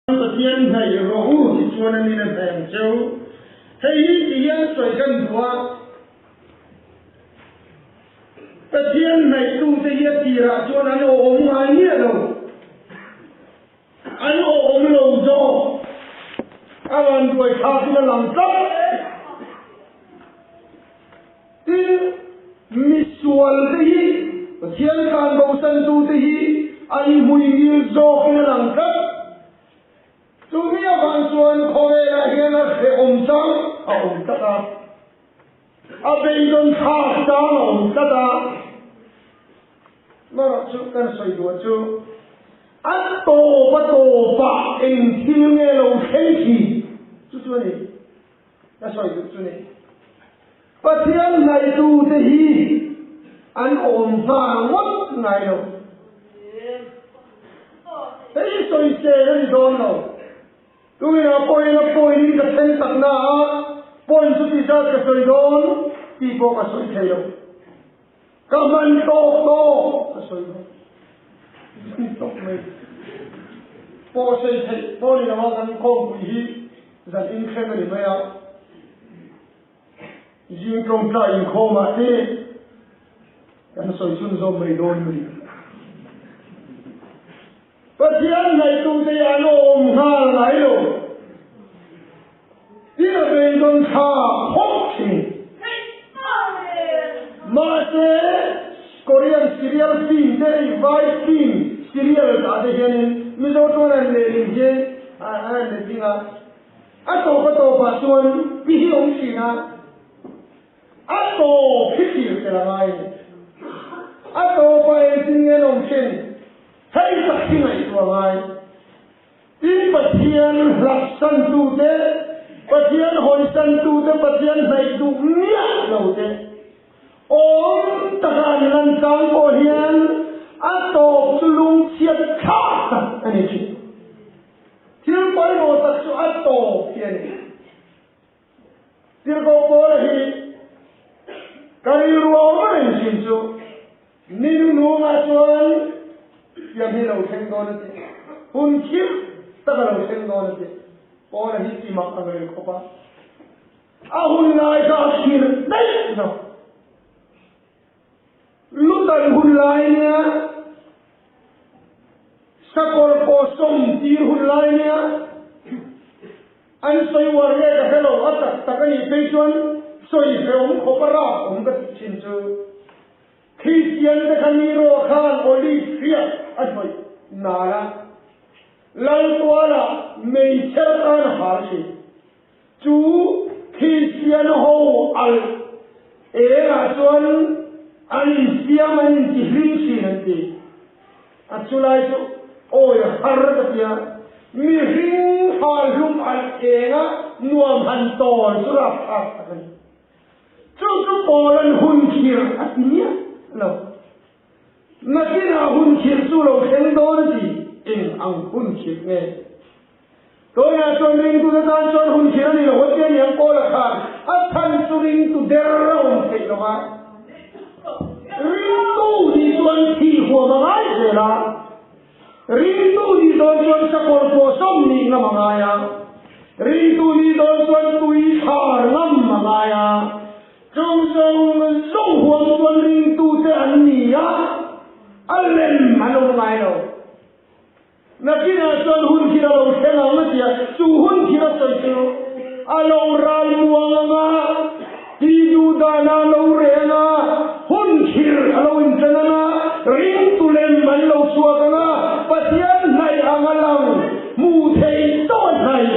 Pathian hnaih rawh u ti chuan a min a hnaih ang cheu. Hei hi ti hian sawi kan duh a, Pathian hnaihtute hi a tirah chuan an awhawm ngai miah lo. An awhawm lo zawk. A vanduai thlakin a lang tlat. Tin, misualte hi Pathian tlan bosantute hi an hmuingil zawkin a lang tlat. Chumi avang chuan khawvelah hian a hrehawm chang a awm tlat a, a beidawn thlak chang a awm tlat a. Marawh chu kan sawi duh chu a tawp a tawpah eng thil nge lo thleng thin chu chu a ni. Ka sawi duh chu ni. Pathian hnaitute hi an awm nghal ngawt ngai lo. Hei hi sawisel a ni dawn lo. Tuina pawhin a point-in ka thleng tak na a, point chu ti zat ka sawi dawn tih pawh ka sawi thei lo. Ka hman tawk tawk ka sawi dawn. Hman tawk mai pawh sawi theih pawh ni lo a, kan khawmpui hi zan inthleng a ni mai a. Zing tlawmtlai inkhawmah te kan sawi chhunzawm mai dawn a ni. Pathian ngaihtute hi an awm nghal ngai lo. Tin a beidawn tha phawt thin. Mahse, Korean serial film te, vai film serial ah te hianin Mizo chuan an lehling hi an letling a. A tawp a tawpah chuan ti hi awm thin a, a tawp hi thlir tel a ngai a ni. A tawpah engtin nge an awm thin? Hei tak hi ngaihtuah a ngai. Tin, Pathian hlaksantute, Pathian hawisantute, Pathian hnaih duh miah lote awm taka an lan chang pawh hian a tawp chu lungchhiat thlak tak a ni thin. Thil pawimawh tak chu a tawp hi a ni. Tirhkoh Paula hi ka rilru a awm reng thin chu ni nunungah chuan siam hi lo thleng dawn a ti. Hun khirh tak a lo thleng dawn a ti. Paula hi ti mak ang reng khawp a. A hun lai kha a khirh daih lo. Lutan hun lai nia, sakawr pawh sawm tir hun lai nia, an sawi uar nge ka hre lo, a tak tak a nih phei chuan sawi hrehawm khawp a rap awm ka tih thin chu. Kristian te kha Nero khan olive hriat a hnawih nal a, Laltuala meichher tan a hal thin. Chu Kristian ho alh engah chuan an insiam an intihlim thin an ti. A chulai chu awi a har ka ti a, mihring halhlum alh enga nuam han tawn chu rapthlak tak a ni. Chu chu pawl an hun khirh a ti miah lo. Nakinah hun khirh chu lo thleng dawn a ti. Eng ang hun khirh nge? Tunah chuan ringtute tan chuan hun khirh a ni lo a tia niang Paula khan a chhan chu ringtu der a awm theih lo va. Ringtu nih chuan thih huam a ngai zel a, ringtu nih dawn chuan sakawr pawh sawm nih ngam a ngai a, ringtu nih dawn chuan tui thar ngam a ngai a. Chung zawng zawng huam chuan ringtute an ni a, a lem an awm ngai lo. Nakinah chuan hun thil a lo thleng ang a ti a, chu hun thil a sawi chu a lo ral muang ang a, ti duh dana a lo reng a, hun thil a lo inṭan ang a, ringtu lem an lo chhuak ang a, Pathian hnaih ang a lang, hmuh theih tawh a hnaih,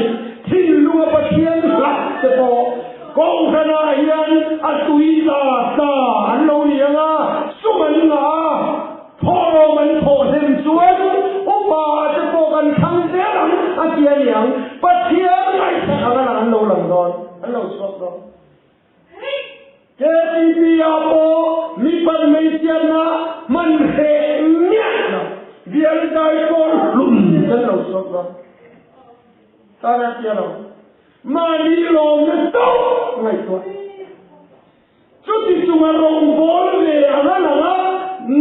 thinlunga Pathian hlat te pawh Kohhranah hian a tui tla tla an lo ni ang a, sum an ngah a, Thawhlawm an thawh hnem chuan upa te pawh kan thlang zel ang a ti a niang. Pathian ngaihsak ang a lang an lo lang dawn, an lo chhuak dawn. KTP ah pawh mipat hmeichhiatna hman hreh miah lo, bial zai pawl hlum kan lo chhuak dawn. Tana tia lo. Mahni lawmna chauh ngaihtuah. Chuti chunga rawngbâwl ve ang a lang a,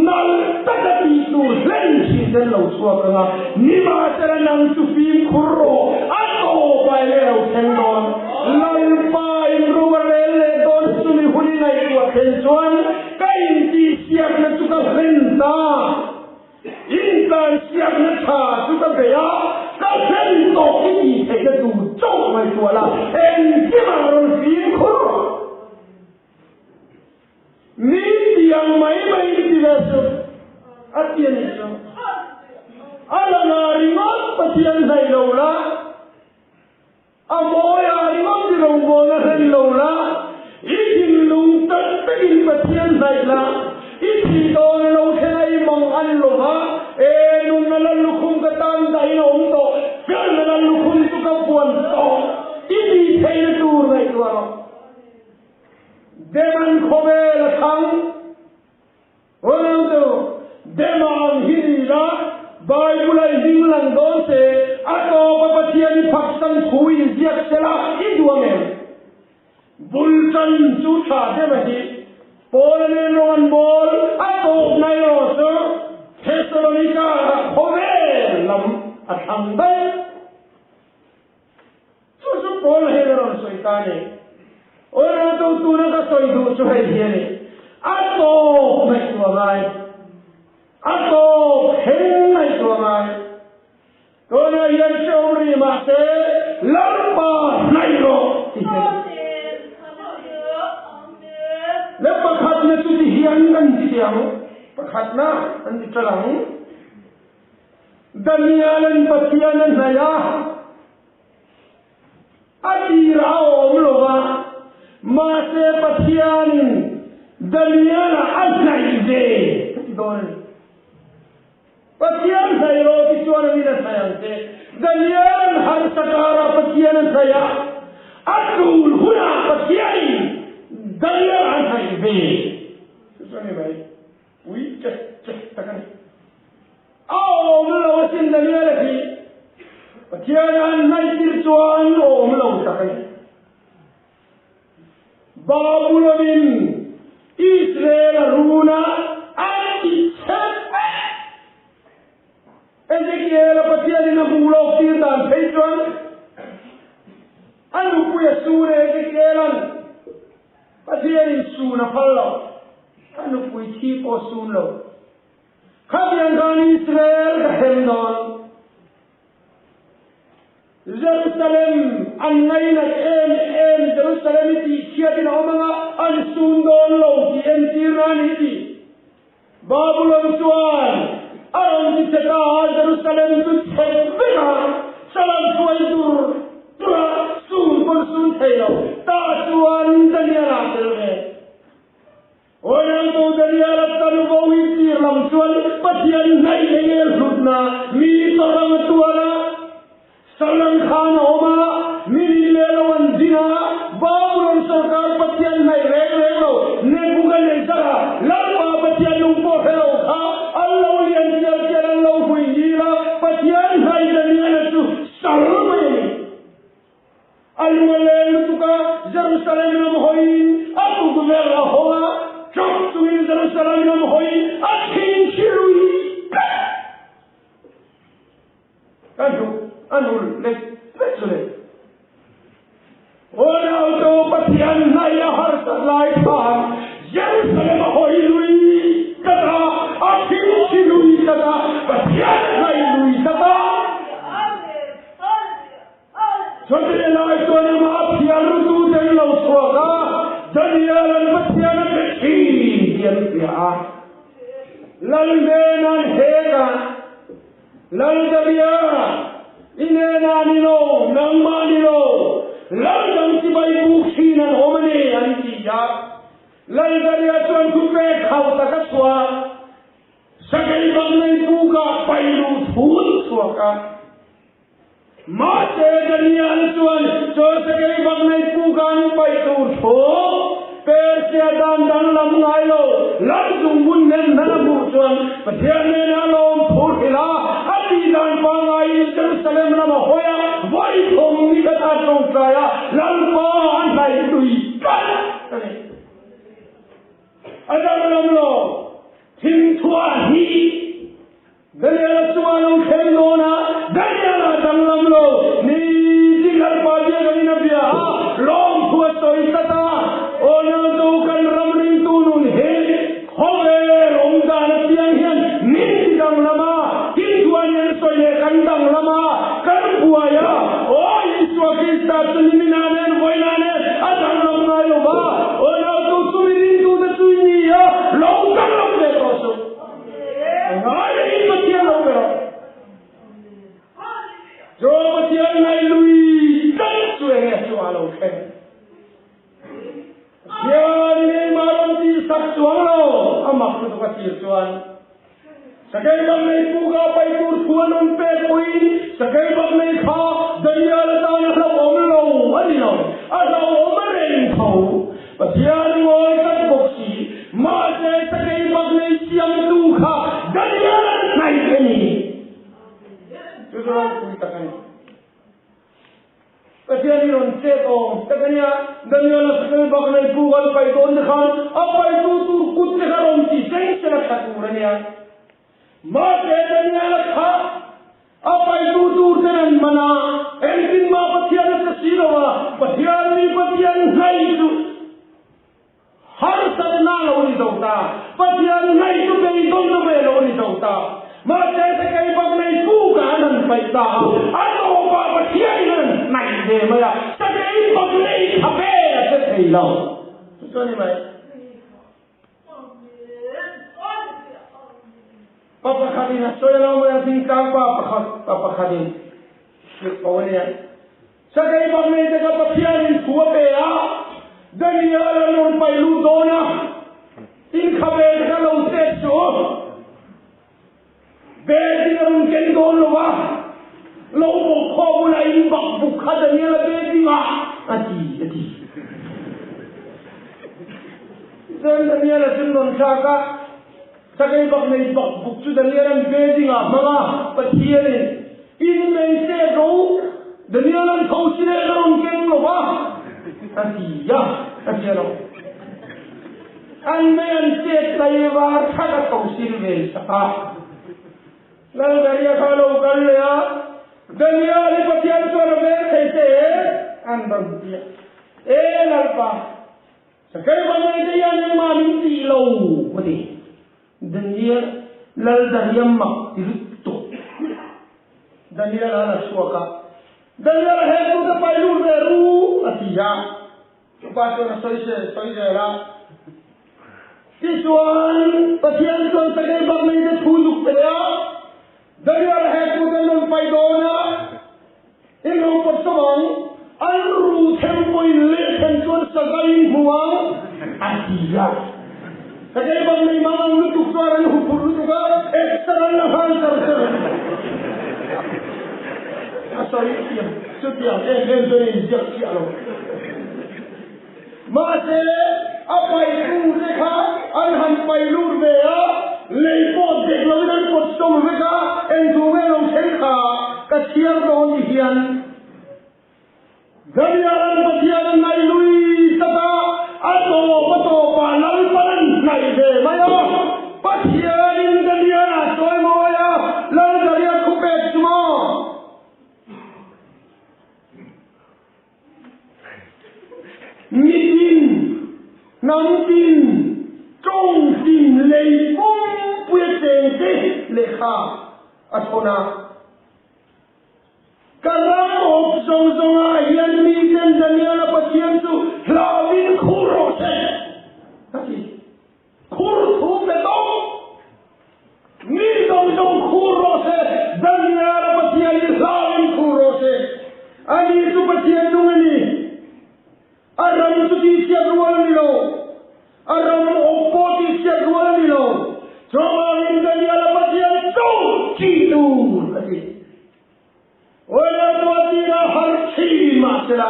nalh taka tih tur hlen thin te an lo chhuak ang a, nimahsela nang chu fimkhur rawh, a tawp ah nge lo thleng dawn? Lalpa in ro a rel leh dawn chumi hun i ngaihtuah thlen chuan ka intihsiakna chu ka hlen ta. Intlansiakna tha chu ka bei a, ka hlen tawh i tih theihna tur chauh ngaihtuah la, engkimah rawn fimkhur rawh. Mi tiang mai mai in ti ve suh, a ti a nih chu. A langa ringawt Pathian hnaih lo la. A mawiah ringawt i rawngbawlna hlen lo la, i thinlung tak takin Pathian hnaih la, i thih dawn a lo thleng a i mang an lo va, E nunna lal lukhum ka tan dahin a awm tawh, felna lal lukhum chu ka puan tawh, i tih theihna tur ngaihtuah rawh. Deman khawvel a thang. Ronaldo, Dema ang hi ni la, Bible a i hming lang dawn che, a tawpa Pathian i phaksan thu in ziak se la, i duh ang em? Bul tan chu tha Dema hi Paula nen rawng an bawl, a tawp na erawh chu Thessalonika ah khawvel lam a thlang daih. Chu chu Paul hian a rawn sawi ta a ni. Ronaldo tuna ka sawi duh chu hei hi a ni, A tawp ngaihtuah ngai, a tawp thleng ngaihtuah ngai. Tunah hian hrehawm rih mahse Lalpa hnaih rawh ti hian a ni. Le pakhatna chu ti hian kan ti teh ang, pakhatna kan ti ṭal ang. Daniel-a'n Pathian a hnaih a, a tirah a awm lo va, mahse Pathianin Daniel-a a hnaih ve a ti dawn a ni. Pathian hnaih rawh ti chuan a min a hnaih ang che. Daniel-a'n harsa karah Pathian a hnaih a, a tul hunah Pathianin Daniel-a a hnaih ve. Chu chu a ni mai. Pui chek chek tak a ni. A awm lo asin Daniel-a hi Pathian a han hnaihtir chuan awm lo tak a ni. Babulon-in Israel a run a, a ti chhe vek. Ezekiel-a Pathianin a hmuh lawk tir dan phei chuan a nupui a sun e Ezekiel-a'n Pathianin sun a phal lo, a nupui thi pawh a sun lo. Khatiang khan Israel ka hrem dawn. Jerusalem an ngainat em em Jerusalem i tihchhiatin a awm anga an sun dawn lo tih entirna a ni tih Babulon chuan a rawn ti che ta a, Jerusalem chu chhe vek a, salam hruai tur tura sun pawn sun thei lo ta chuan Daniel a tel ve. Awiangtu Daniel a tan vo hi tir lam chuan Pathian hnaih leh ngel hlutna mi tawrang a tuar a, Salang khan a awm a, mi rin leh lo an din a, Babulon sorkar Pathian hnaih reng reng lo Nebuchadnezzar-a Lalpa Pathian nung pawh hre lo kha an lo lian tial tial an lo hui ngil a, Pathian hnaih Daniel-a chu sal mai a ni. A lung a leng lutuk a, Jerusalem lam hawiin a tukverh a hawng a, ṭap chungin Jerusalem lam hawiin a thinthi lui tlat. Ka hnuk a nul lek lek chu le. Unautu Pathian hnaih a harsat lai khan Jerusalem a hawi lui tlat a, a thinthi lui tlat a, Pathian hnaih lui tlat a. Chutih lai chuan amah phiartu te an lo chhuak a, Daniel an Pathian a pe thin tih an hria a. Lal hnenah hek a, Lal Daria, i hnenah ni lo, nangmah ni lo, lal dang chibai buk thin an awm a ni, an ti a. Lal Daria chuan thupek hau tak a chhuah. Sakei bang nei pukah pai luh thun chhuak a. Mahse, Daniel chuan chaw sakei bak nei puk an paih tur thu Persia dan danglam ngai lo lam zungbun nen hnan a hmuh chuan Pathian hnenah lawm thu hrilh a, a tih dan pangaiin Jerusalem lam a hawi a, vawi thum ni khat a tawngtai a, Lalpa a hnaih tui tlat a ni. A danglam lo, thimthuah hnih. Krista chu nimina nen vawiina nen a danglam ngai lo va, unautu chu mi ringtute chu i ni a, lo danglam ve tawh suh. A ngai rengin Pathian lo be rawh. Chu Pathian ngai lui tlat chu enge chu a lo thleng? Pathianin engmah rawn tih sak chuang lo, a mak lutuk a tir chuan Sakei bak nei puka pai tur thu an rawn pek pawhin Sakei bak nei kha Daniel atan a hlauhawm lo a ni lo, a hlauhawm a reng tho. Pathian ngawi tlat bawk si, mahse Sakei bak nei siamtu kha Daniel an hnaih a ni. Chu chu ropui tak a ni. Pathian hi rawn chet awm tak a nia, Daniel-a sakei bak nei pu kan pai dawn te khan a paitu tur kut te kha rawn ti seng seng a tha tur a nia. Mahse Daniel-a kha a paitu tur ten an man a, engtin mah Pathian a che si lo a, Pathian mi Pathian hnaih chu Harsatna lo ni zo ta. Pathian ngaih chu beidawn ve lo ni zo ta. Mahse sakei bak nei puk ah an han paih ta a, a tawpah Pathianin an han hnaih ve mai a, sakei bak nei tha ve a che thei lo. Chu chu a ni mai. Pa pakhatin a sawi lo mai a, thingtlang pa pakhat, pa pakhatin tirh ko a nia. Sakei bak nei te kha Pathianin thu a pe a, Daniel an rawn paih lut dawn a, inkhabe te kha lo chet suh, bed in a rawn ken dawn lo va, lo bawk khawm ula in bak buk kha Daniel a bed dingah a ti a ti. Tichuan Daniel a chun rawn thlak a, Sakei bak nei bak buk chu Daniel an bed dingah hmang a, Pathianin In nei che ro, Daniel an tho si leh ka rawn keng lo va, a ti a, a ti a lo. An mei an chet tlai var thak a tho sil ve sak a. Laldaria kha a lo kal leh a, Daniel i Pathian chuan a veng thei che e, an rawn ti a. E Lalpa, sakei va nei te hian engmah min tih lo, a ti. Daniel Lal Dariam mak ti lutuk. Daniel a la chhuak a, Daniel a hektu te pai lut ve ru a ti a. Chupa chuan a sawi se sawi zel a. Tichuan Pathian chuan sakei bak nei te thu zuk pe a, Daniel a hektu te an rawn pai dawn a, in lo pawt sawm ang, an ru them pawhin leh them chuan saza in hmu ang, a ti a. Sakei bak nei mang ang lutuk chuan an huphurh lutuk a, exer an la nghal char char. A sawi thiam, chutiang em em chuan a inziak chiah lo. Mahse, a paitute kha an han pai lut ve a, lei pawh dek loin an pawt sawm vek a, eng thu nge lo thleng kha ka chhiar dawn ti hian Daniel-a'n Pathian a ngaih lui tlat a, a tawp a tawpah Lalpan an hnaih ve mai a, Pathianin Daniel-a sawi mawi a, Lal Daria thu pek chu maw? Mitin, hnamtin, tawngtin lei pumpuia chengte lehkha a thawn a. Ka ram awp zawng zawngah hian miten Daniela Pathian chu hlauhin khur rawh se, a ti. Khur thu pe tawp. Mi zawng zawng khur rawh se, Daniel-a Pathian hi hlauin khur rawh se. Ani chu Pathian nung a ni. A ram chu tihchhiat rual a ni lo. A ram awp pawh tihchhiat rual a ni lo. Chuvangin Daniel-a Pathian chu chi tur a ti. Awlatuah tira har thin mahsela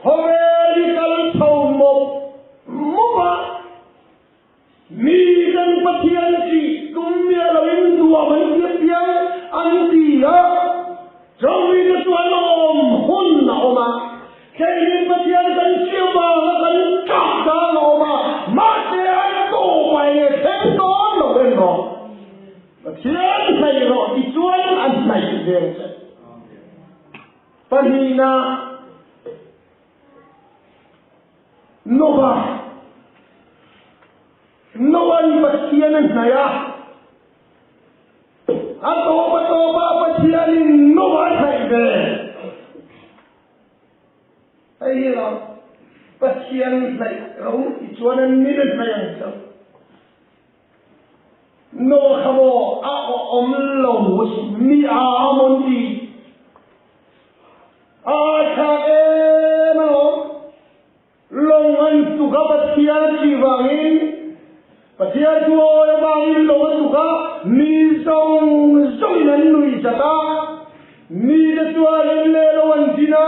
khawvel hi kal chho mawp mawp a, mi kan Pathian tih tum miah loin nuam an ti apiang an ti a, chumi te chu an awm hun a awm a, keinin Pathian kan chiah vanga kan tah dang a awm a, mahse an tawpah enge thleng dawn lo en rawh. Pathian hnaih rawh ti chuan a hnaih zel che. Pahnihna, Noah. Noa'n Pathian a hnaih a. A tawp a tawpah Pathianin Noah a hnaih ve. hi lo. Pathian hnaih ro i chuan an min a hnaih ang chauh. Noah kha maw a awm lo mi a mawn ti. A thlak em alawm. Lawng an tuk a Pathian a thih vangin Pathian thu a awi avangin lawng a tuk a, mi zawng zawngin an nuih zat a, mite chuan in leh lo an din a,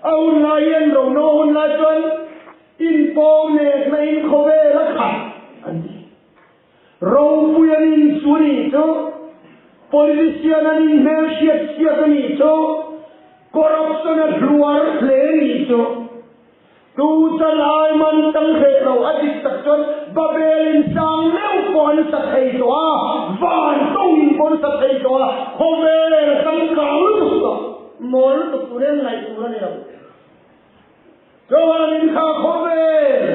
a hun lai hi an ro no, a hun lai chuan inpawng nekna in khawvel a khat an ti. Ropui an in chu a nih chu, politician an in hmelhriat siak a nih chu, corruption a hluar hle a nih chu. Tu chan ai man tang hreh lo a dik tak chuan Babel in sang meuh pawh an sa thei tawh a, van tawng in pawh an sa thei tawh a, khawvel a changkang lutuk tawh, mawl lutuk tur hian ngaih tur a ni lo. Chuanin kha khawvel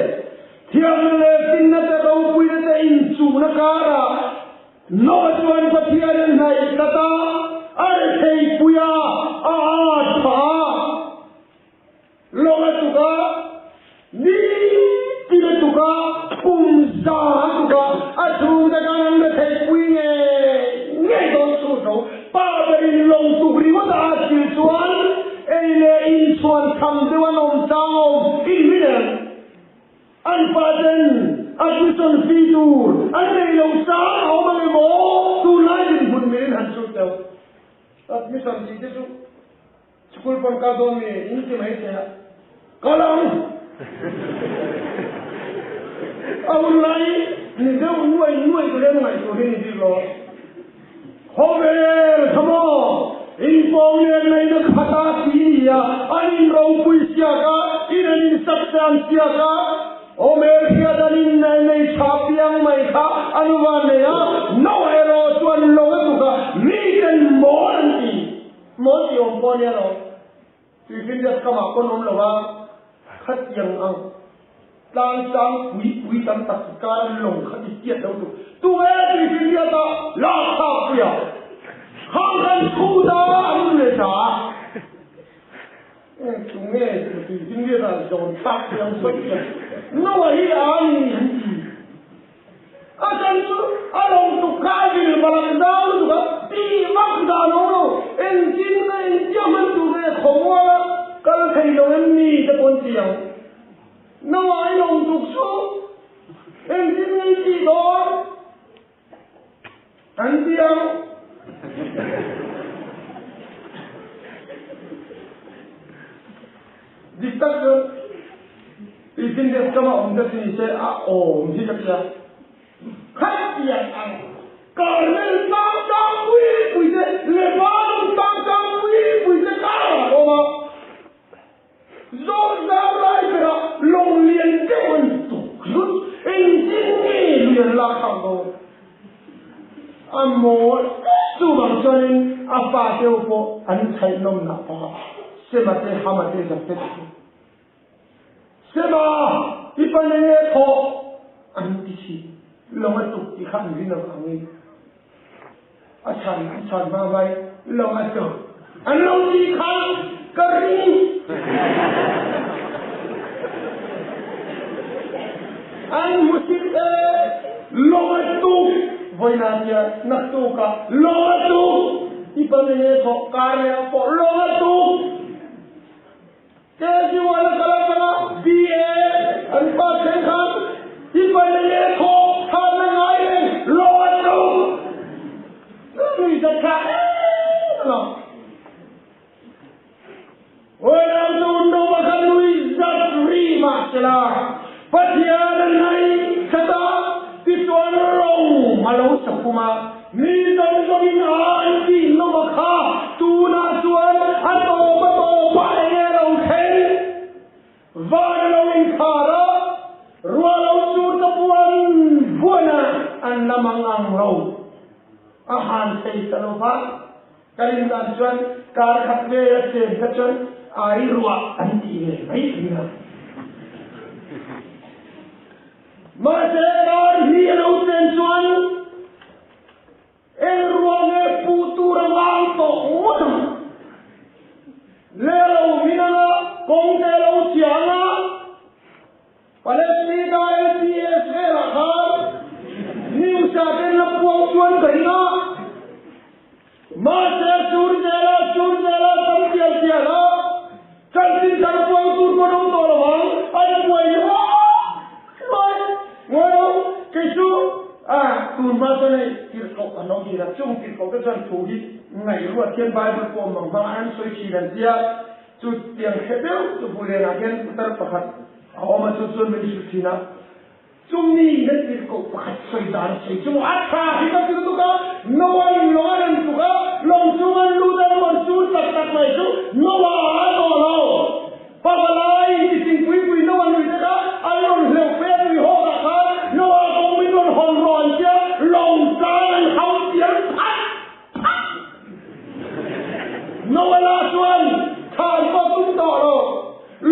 thiamna leh finna te ropuina te inchuhna karah Noah chuan Pathian a hnaih tlat a, a retheipui a, a at phah a, lawng a tuk a, nitin a tuk a, kum za a tuk a, a chhungte khan an retheipui ngei ngei dawn chu tho. Pa berin lawng tuk ringawt a atchilh chuan ei leh inchhuan tham deuh an awm chang awm in hmin em? An pa ten admission fee tur an nei lo chang a awm ang emaw? Tunlai dinhmun mirin han chhut deuh. Admission tih te chu School pawn kal dawn mi in ti mai thei a, kal ang! A hun lai ni deuh nuai nuai tur hian ngaihtuah hi ni bik lo. Khawvel kha maw inpawng nen naina khata ti ni a, an inropui siak a, in an insaksan siak a, Omer hian an in nei tha piang mai kha an van nei a, Noah erawh chuan lawng a tuk a, miten mawl an ti. Mawl ti awm pawh nia lo, tuifinriat kamah pawn awm lo a, khatiang ang tlang tlang pui pui tam tak kar lawng kha ti tiat lo tur. Tunge tuifinriat ah lak thlak pui a, khang kan chhut a an leh ta a. Tunge tuifinriat ah zawn thlak pui ang sawi hian Noah hi a ni an ti. A chan chu a lo tuk kha a vil balak zau lutuk a, tih vak dan awm lo, engtin nge engtia hman tur nge khawmual a kal thei lo em ni te pawh an ti ang. Noah i lo tuk chu engtin nge i tih dawn an ti ang. Dik tak chuan Tuifinriat kama awm te chu ni se a awm hi ka tia. Khatiang ang Karmel tlang tlang pui pui te, Lebanon tlang tlang pui pui te karah a awm a. Zawh zau lai berah lawng lian deuh an tuk hlut. Engtin nge lui an lak thlak dawn? A mawl chuvang chuanin a fate ho pawh an chhaih nawmnah pah Sema te Hama te Japhet te. Sema, i pa nen nge thawh? An ti thin. Lawng a tuk ti kha an rin avangin a chhan an chhan hma mai lawng a tuk. An lo ti kha ka ring. An hmusit e, lawng a tuk. Vawiin ah tia naktuk ah lawng a tuk. I pa nen nge thawh? Kar leh ah pawh lawng a tuk. Kejriwal a kal atanga BA an pass thleng khan i pahnih leh thawk thlakna ngai reng lawng an lo nui zat thlak em a lo. Vawilam chu Nova kha nui zat ri mah sela Pathian a ngaih that a, tichuan ro a lo sakhum a. Mi zawng zawngin a an tih Nova kha tunah chuan a tawp a tawpah eng nge lo thleng? Van a lo inkhar a, ruah lo chur ta buan buan a, an la mang ang lo. A han thei ta lo va, ka rin dan chuan kar khat vel a chen kha chuan ai ruah an tih ve mai thin a. Mahse kar hi a lo chen chuan eng ruah nge puh tur a ngang tawh ngawt ang. Le lo min anga kawng te lo chhia. chuan ka ring a. Mahse sur zel a, sur zel a, tam tial tial a, chanchin thar puang tur pawn awm tawh lo ang, an buai luai luai. Ngawi lo, kei chu a tun hma chuan hei tirhkoh an awm thin a, chung tirhkoh te chuan thu hi ngaihruat hian Bible pawh awm ang hmang a an sawi thin an tia, chu tiang hre deuh chu Buhlenah hian putar pakhat a awm a, chu chuan min hrilh thin a. Chumi na tirhkoh pakhat sawi dan sawi chu maw a tha hi ka ti lutuk a, Noah in lawng a rawn tuk a, lawng chung an lut a ruan sur tak tak mai chu Noah a tawh lo. Pavalai in ti sing pui pui Noah nui te kha an rawn hleuh phei a tui hawk ah khan Noah kawng min rawn hawn rawh an tia lawng tlang an hau pian phat phat. Noah lah chuan than pawh tum tawh lo.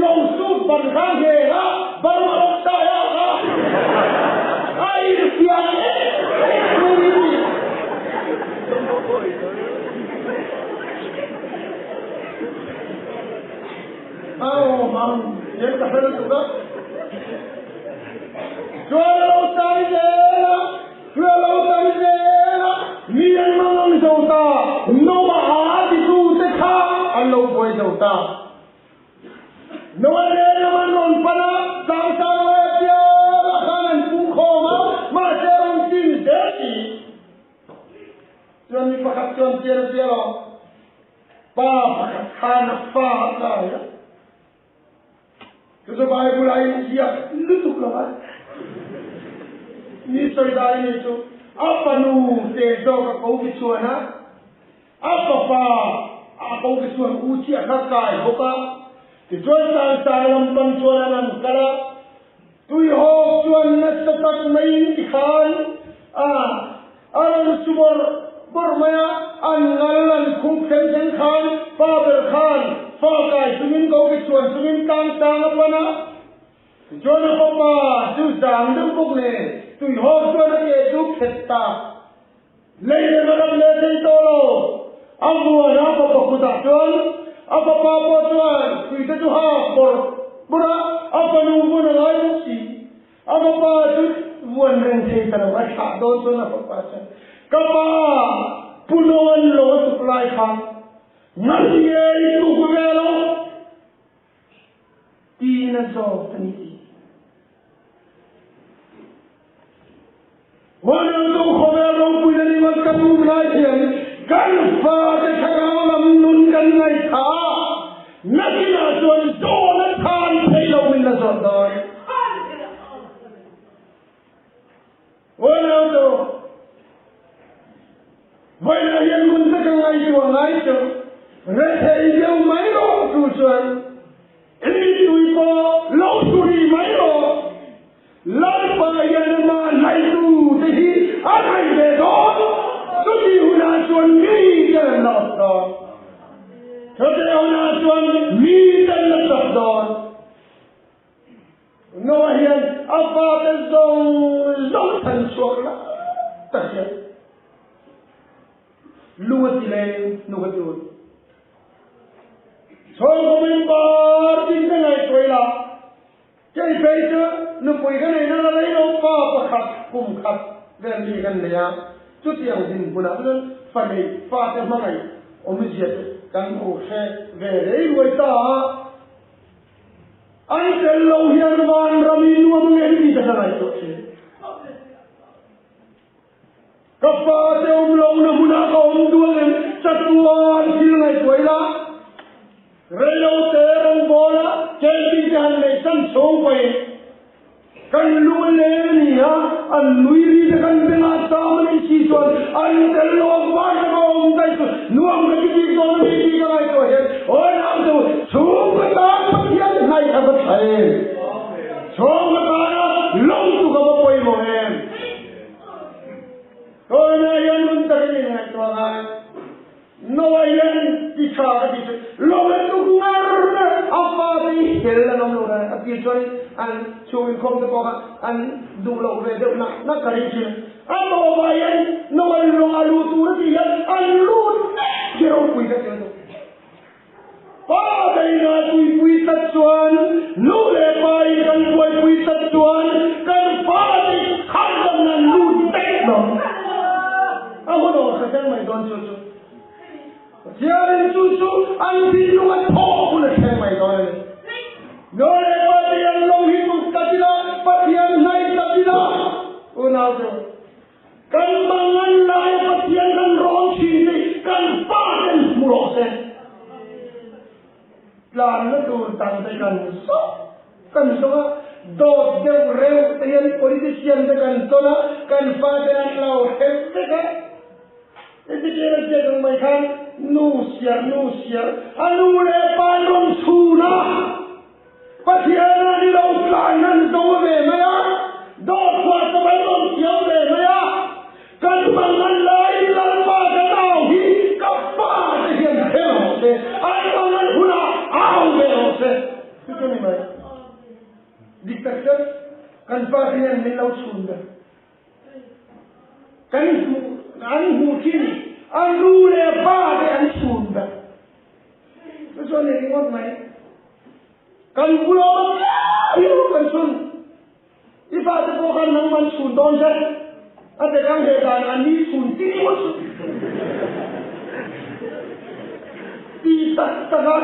Lo sut ban kha nge a Burma rawk sai a kha a infiam em em mai ni ni. Aw mang hian ka hre lutuk a. Chuan a lo sai zel a, chuan a lo tam zel a, mi an mang ang zo ta, Noah a titu te kha an lo buai zo ta. Noah nen lam an rawn pan a, tlangsang lai a piangah khan an pung khawm a, mahse rawn tin zel si. Chuan mi pakhat chuan pian a pial a, pa pakhat khan a fa a kai a. Chu chu Bible a inziak lutuk lo a, mi sawi dai ni chu a fanu te zawk a ko ki chuan a, A fapa a ko te chuan u chiah kha kai bawk a, tichuan Tlangsang lam pan chuan an han kal a, Tuihawk chuan nasa tak maiin tikhan a a rawn su bawrh bawrh mai a, an ngal an khup thleng thleng khan pa ber khan fa kai chungin ko ke chuan chungin Tlangsang a pan a, tichuan a fapa chu zang deuh bawk nen Tuihawk chuan a ke chu khet ta. Lei leh va ram leh thei tawh lo. A vuan a fapa kutah chuan a fapa pawh chuan puite chu hak bawrh bawrh a, a fanu vun a ngai bawk si. A fapa chu vuan reng thei ta lo, a thlah dawn chuan a fapa chuan, Ka pa, Pu Noan lo a tuk lai kha ngan nge i tuk ve lo? Tiin a zawt a ni ti. Huanang tu khawvel ropui na ringawt kan um lai thiam kan fate thlarau lam nun kan ngaihthah a, nakinah chuan zawn a than thei lo min la zawt dawn. Huanang tu vawiinah hian ngun taka ngaihtuah ngai chu rethei deuh mai rawh chu chuan I mittui pawh lo suri mai rawh. Lalpa hian amah hlaitu te hi a hlai ve dawn. Chuti hunah chuan mi ten an la awp dawn. Chuti hunah chuan mi ten la chak dawn. Noah hian a fate zawng zawng chhan chhuak lai tak hian lung a ti leng, hnuk a ti ul. Chhawngkaw member tin te ngaihtuah ila, kei phei chu nupui ka neihna la rei lo pa pakhat kum khat vel mi kan nei a, chutiang dinhmunah chuan fa neih fate hmangaih awmzia chu kan hmu hre ve rei ruai ta a, an tel lo hian vanram i nuam ngei tih ka ngaihtuah thin. Ka pa te awm lohna hmunah ka awm duh angem? Chatuan thil ngaihtuah ila, reilo te rawngbawla camping te han neih san chhung pawhin kan lung a leng a ni a, an nui ri te kan bengah cham a nih si chuan an tel lo a var taka awm daih chu nuam ka ti bik dawn a ni tih ka ngaihtuah hian aw nang chu chhung ka tan Pathian hnaih a va tha em? Chhung ka tana lawng chu ka va pawimawh em? Tawina hian hun takin in ngaihtuah ngai. Noah hian ti tha ka ti chu lo en tuk ngar ngar a fa te hi hel an awm lo dan a tir chuan an chhung inkhawm te pawh kha an duh loh ve deuh nak nak ka ring thin. A tawpah hian Noah in lawng a luh tur a tih hian an lut vek hi ropui ka ti lutuk. Pa beina tuipui tlat chuan, nu leh pa in kan buaipui tlat chuan kan fate khan dam nan lut vek dawn. thleng mai dawn chu chu. Pathianin chu chu an thinlung a thawh hun a thleng mai dawn a ni. Nau leh pa te an lawng hi tuk tlat ila, Pathian hnaih tlat ila, unau te, kan mangan laia Pathian kan rawn thin hi kan pa ten hmu rawh se. Tlanna tur dang te kan zawk kan zawk a, dawt deuh reuh te hian politician te kan tawn a, kan fate an lo hrem vek a. Hetikian a ziak ang mai khan nu siar nu siar a nu leh pa an rawn chhun a, Pathian a ni lo tlan an zo ve mai a, dawt chhuah chawp an rawn thiam ve mai a, kan mangan laiin Lalpa ka nau hi ka pa te hian hre rawh se, an mangan hunah au ve rawh se, chu chu ni mai. Dik tak chuan kan pa te hian min lo chhun ber. Kan hmuh an hmuh thin a nu leh pa te an chhun ber. Chu chuan ni ringawt mai. Kan bula awm piang hi kan chhun. I fate pawh khan nangman chhun dawn che. A pe kang he dan a ni chhun ti ringawt chu. Ti tak tak a.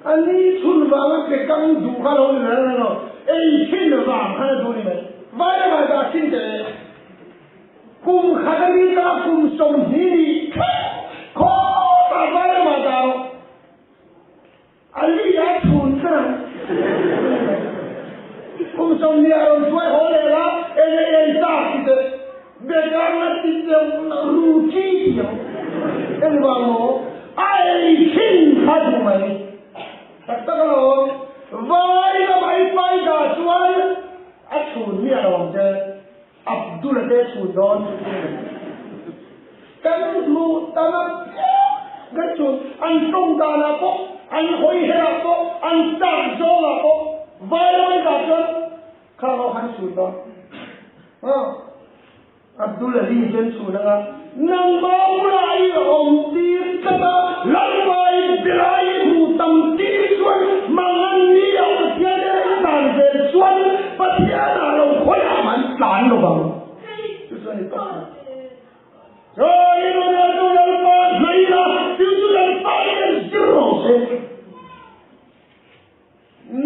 A ni chhun vanga pe kang duh kha lo ni reng reng lo. Ei thin vang khan a duh ni mai. Vai lamah dah thin teh. Kum khat a ni ta kum 20 ni thleng khawtah vai lamah dah rawh. A li a chhun kher ang. Kum 20 a rawn hruai haw leh la, eng e ei tak ti teh. Bekang a ti deuh ru chi ti ang. Engvang maw? A ei thin kha duh mai. Tak tak alawm. Vai lamah i pai dah chuan a chhun miah lo ang che. Abdul a te chhun dawn chu chu ni. Kan hmuh tam a piang kan chhun an tawng danah pawh, an hawi herah pawh, an chak zawngah pawh vai lam an dah chuan khang ho khan chhun dawn. Abdul Ali hian chhun anga nangmah bulah i awm tir tlat a, Lalpa i bilai i hmuh tam tir chuan mangan ni ah Pathian en a tlan vel chuan Pathian ah lo khawiah mah an tlan lo vang. Chu chuan i tawp mai. Chuan i nun ah chu Lalpa hnaih la, chu chu Lalpa hian zir rawh se.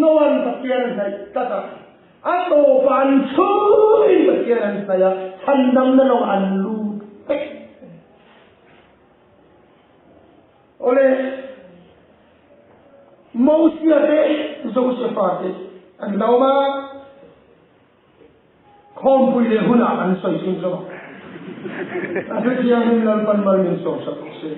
Noa'n Pathian a hnaih tlat a, a tawpah an chhungin Pathian an hnaih a, chhandamna lawng an lut vek. Awle, Mosia te, Josefa te an lo awm a, khawmpui leh hunah an sawi chhunzawm ang. A hrethianghlim Lalpan mal min sawmsak rawh se.